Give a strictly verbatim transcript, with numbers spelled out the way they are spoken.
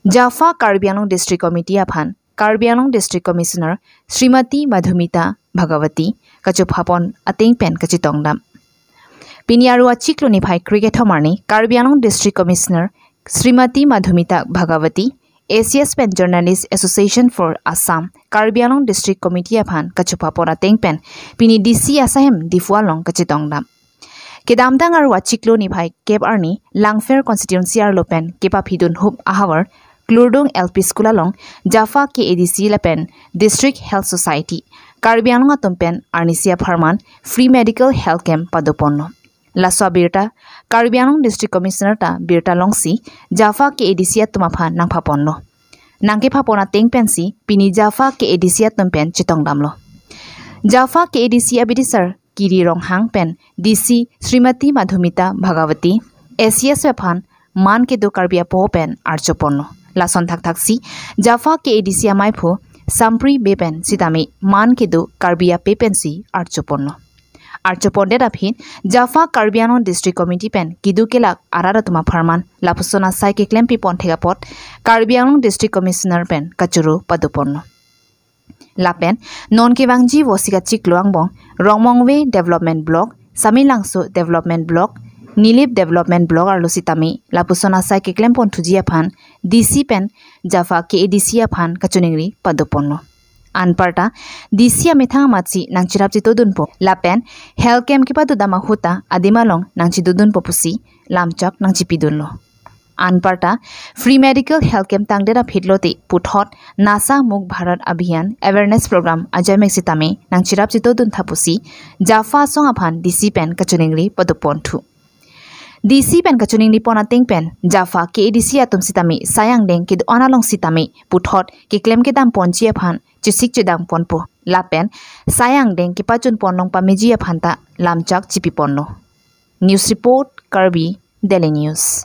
JAFA Karbi Anglong District Committee aphan Karbi Anglong District Commissioner Srimati Madhumita Bhagawati kachophapon ateng pen kachetongdam. Pini Aru achiklo niphai kre-kethom arni Karbi Anglong District Commissioner Srimati Madhumita Bhagawati, ACS pen Journalist Association for Assam, Karbi Anglong District Committee aphan kachophapon ateng pen pini DC asahem Diphu along kachetongdam. Kedamtang Aru achiklo niphai kep arni Langpher constituency arlo pen kepaphidun hup ahavar Klurdung L P School along JAFA K A D C lapen District Health Society Karbi Anglong atum pen arnisi apharman free medical health camp padoponlo. Laso abirta Karbi Anglong District Commissioner ta birta longsi JAFA K A D C atum aphan nangphaponlo. Nangkephapon ateng pensi pini JAFA K A D C atum pen chetongdamlo. JAFA K A D C abidisar Kiri Ronghang pen DC Srimati Madhumita Bhagawati ACS aphan man kedo Karbi apo pen archoponlo. Lason thakthaksi JAFA K A D C amaiphu Sampri Bey pen sitame man kedo Karbi ape pensi archoponlo. Archopondet aphi JAFA Karbi Anglong District Committee pen keduk kelak arat atum apharman lapuson asai keklempipon thek apot Karbi Anglong District Commissioner pen kachoro padoponlo. Lapen non kevangji Vosik achiklo angbong Rongmongve Development Block, Samelangso Development Block, Nilip Development Block arlo sitame lapuson asai keklempon thuji aphan DC pen JAFA K A D C aphan kachiningri padoponlo. Anparta DC amethang amatsi nangcherap chetodunpo. Lapen health camp kepadodam ahut ta adim along nangchedodunpo pusi lamchak nangchipidunlo. Anparta free medical health camp tangdet aphi lote puthot Nasha Mukt Bharat Abhiyan awareness program ajaimek sitame nangcherap chetodun tha pusi JAFA asong aphan DC pen kachiningri padoponthu. DC pen kachiningripon ateng pen JAFA K A D C atum sitame sai angdeng kedo-an along sitame puthot keklem kedamponji aphan chesik chedamponpo. Lapen sai angdeng kepachunpon long pameji aphan ta lamchak chipiponlo. News report, Karbi Daily News.